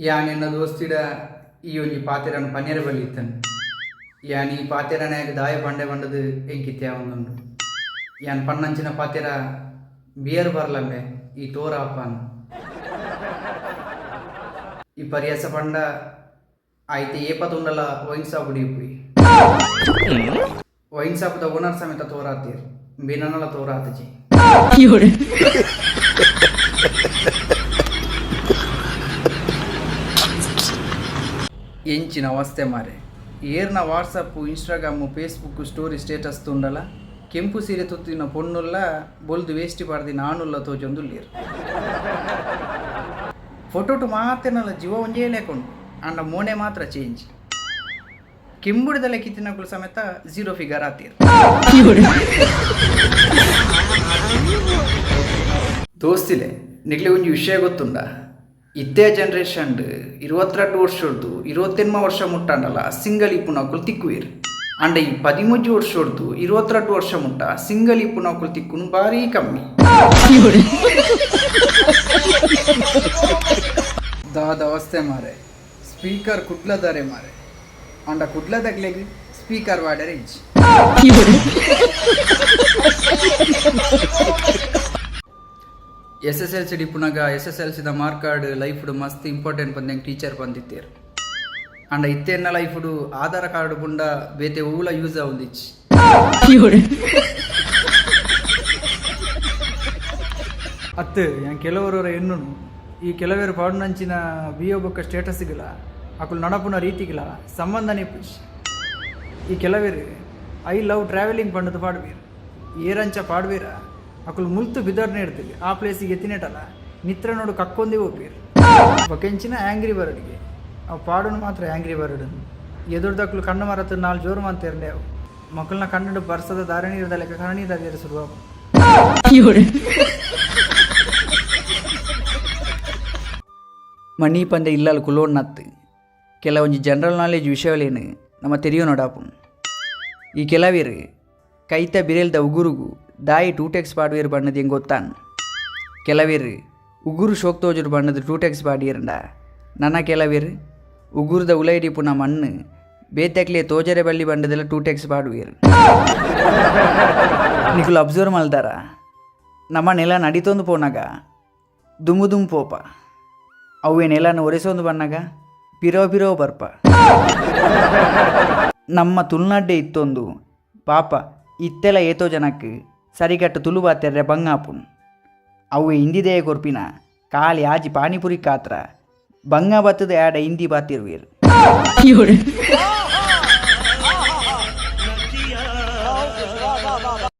ಯಾನ್ ಎನ್ನ ದೋಸ್ತಿಡ ಈ ಒಂಜಿ ಪಾತೆರನ್ ಪನ್ಯೆರೆ ಬಲ್ಲಿತ್ತನ್. ಯಾನ್ ಈ ಪಾತೆರನಾಯಗ್ ದಾಯೆ ಪಂಡೆ ಪಂಡದ್ ಎಂಕಿತ್ತೆ ಆವೊಂದುಂಡು. ಯಾನ್ ಪನ್ನಂಚಿನ ಪಾತೆರ ಬಿಯರ್ ಬರ್ಲಂಬೆ ಈ ತೋರ ಆಪಾನ್. ಈ ಪರ್ಯಾಸ ಪಂಡ ಆಯ್ತೆ ಏಪ ತೂಂಡಲ ವೈನ್ ಶಾಪ್ ಇಪ್ಪುಯಿ. ವೈನ್ ಶಾಪ್ದ ಓನರ್ ಸಮೇತ ತೋರಾತೀರ್, ಬೇನನಲ ತೋರಾತಜಿ. ಎಂಚಿನ ಅವಸ್ಥೆ ಮಾರೆ. ಏರ್ನ WhatsApp, Instagram, Facebook story status ತೂಂಡಲ ಕೆಂಪು ಸೀರೆ ತುತ್ತಿನ ಪೊಣ್ಣುಲ್ಲ ಬೊಲ್ದು ವೇಸ್ಟಿ ಪಾಡ್ದಿನ ಆಣುಲ್ಲ ತೋಜೊಂದುಲ್ಲೆರ್. ಫೋಟೋಟು ಮಾತೆರ್ನಲ ಜೀವ ಒಂಜೇ ಲೆಕ್ಕ ಉಂಡು, ಆಂಡ ಮೋನೆ ಮಾತ್ರ ಚೇಂಜ್. ಕೆಂಬುಡಿದ ಲೆಕ್ಕಿತ್ತಿನಕುಲು ಸಮೇತ ಝೀರೋ ಫಿಗರ್ ಆತೀರ್. ದೋಸ್ತಿಲೆ, ನಿಕ್ಲೆ ಒಂಜಿ ವಿಷಯ ಗೊತ್ತುಂಡ? ಇತ್ತೆ ಜನರೇಷನ್ 22 ವರ್ಷಡ್ದು 28 ವರ್ಷ ಮುಟ್ಟಾಂಡಲ ಸಿಂಗಲ್ ಇಪ್ಪುನಕುಲು ತಿಕ್ಕುವೆರ್. ಆಂಡ ಈ 13 ವರ್ಷಡ್ದು 22 ವರ್ಷ ಮುಟ್ಟ ಸಿಂಗಲ್ ಇಪ್ಪುನಕುಲು ತಿಕ್ಕುನು ಬಾರಿ ಕಮ್ಮಿ. ದಾದ ಅವಸ್ಥೆ ಮಾರೆ. ಸ್ಪೀಕರ್ ಕುಡ್ಲದಾರೆ ಮಾರೆ, ಆಂಡ ಕುಡ್ಲದಕ್ಲೆಗ್ ಸ್ಪೀಕರ್ ವಾಡರೆ ಇಜ್ಜಿ. ಎಸ್ ಎಸ್ ಎಲ್ ಸಿ ಇಪ್ಪುನಾಗ ಎಸ್ ಎಸ್ ಎಲ್ ಸಿದ ಮಾರ್ಕ್ ಕಾರ್ಡ್ ಲೈಫ್ಡ್ ಮಸ್ತ್ ಇಂಪಾರ್ಟೆಂಟ್ ಪಂದ್ ಟೀಚರ್ ಬಂದಿತ್ತೇರು. ಆಂಡ ಇತ್ತೆನ್ನ ಲೈಫ್ಡು ಆಧಾರ್ ಕಾರ್ಡ್ ಬುಂಡ ಬೇತೆ ಒವ್ಲ ಯೂಸ್ ಆವೊಂದಿಜ್ಜಿ. ಅತ್ತು, ಯಾನ್ ಕೆಲವರು ಎನ್ನುನು ಈ ಕೆಲವೇರು ಪಾಡುನಂಚಿನ ಬಿಯೋ ಬೊಕ್ಕ ಸ್ಟೇಟಸ್ಗಿಲ ಅಕುಲು ನಡಪುನ ರೀತಿಗಿಲ ಸಂಬಂಧನೇ ಇಪ್ಪುಜಿ. ಈ ಕೆಲವೇರು I love travelling ಪಂಡದು ಪಾಡುವೀರ್. ಏರಂಚ ಪಾಡುವೀರ, ಅಕುಲು ಮುಲ್ತು ಬಿದರ್ನ ಇಡ್ತೀವಿ ಆ ಪ್ಲೇಸಿಗೆ ಎತ್ತಿನೇಟಲ್ಲ ನಿತ್ರ ನೋಡು ಕಕ್ಕೊಂದೇ ಹೋಗ್ಬೀರ್. ಬೊಕೆಂಚಿನ ಆ್ಯಂಗ್ರಿ ಬರ್ಡ್ಗೆ ಅವು ಪಾಡುನು ಮಾತ್ರ ಆ್ಯಂಗ್ರಿ ಬರ್ಡ್. ಎದುರ್ದಕ್ಲು ಕಣ್ಣು ಮರತು ನಾಲ್ ಜೋರು ಮಂತೇರ್ಂಡೆ ಅವು ಮಕ್ಕಳನ್ನ ಕಣ್ಣು ಬರ್ಸದ ದಾರಣಿ ಇರ್ದ ಲೆಕ್ಕ ಕಣ್ಣೀರ್ ಶುರು. ಮಣಿ ಪಂದೆ ಇಲ್ಲಲ್ ಕುಲೋಣ್ಣತ್ತು ಕೆಲವೊಂಜಿ ಜನರಲ್ ನಾಲೆಜ್ ವಿಷಯಗಳೇನು ನಮ್ಮ ತೆರಿಯೋನೊಡಾಪುಂಡು. ಈ ಕೆಲವೇರು ಕೈತ ಬಿರೆಲ್ದ ಉಗುರುಗು ದಾಯಿ ಟೂಟೆಕ್ಸ್ ಪಾಡುವೇರು ಬಣ್ಣದ ಹೆಂಗೆ ಗೊತ್ತಾನ್. ಕೆಲವೇರು ಉಗುರು ಶೋಕ್ ತೋಜುರು ಬಣ್ಣದ ಟೂಟೆಕ್ಸ್ ಪಾಡಿಯರಂಡ, ನನ್ನ ಕೆಲವೇರು ಉಗುರುದ ಉಲೈಡಿ ಪುನ ಮಣ್ಣು ಬೇತೆಕ್ಲೆ ತೋಜರೆ ಬಳ್ಳಿ ಬಂಡದೆಲ್ಲ ಟೂಟೆಕ್ಸ್ ಪಾಡುವೇರು. ನಿಕುಲು ಅಬ್ಸರ್ವ್ ಮಲ್ದಾರ, ನಮ್ಮ ನೆಲ ನಡಿತೊಂದು ಪೋನಾಗ ದುಮ್ಮು ದುಮ್ಮು ಪೋಪ, ಅವ್ವೆ ನೆಲನ ಒರೆಸೊಂದು ಬಣ್ಣಗ ಪಿರೋ ಪಿರೋ ಬರ್ಪ. ನಮ್ಮ ತುಳುನಾಡ್ಡೆ ಇತ್ತೊಂದು ಪಾಪ ಇತ್ತೆಲ ಏತೋ ಜನಕ್ಕೆ ಸರಿಗಟ್ಟು ತುಳು ಬಾತೆರ್ರೆ ಬಂಗಾಪುನ್. ಅವು ಹಿಂದಿದೇ ಕೊರ್ಪಿನ ಖಾಲಿ ಆಜಿ ಪಾನಿಪುರಿ ಕಾತ್ರ ಬಂಗ ಬತ್ತದ ಆಡ ಹಿಂದಿ ಬಾತಿರುವೀರ್.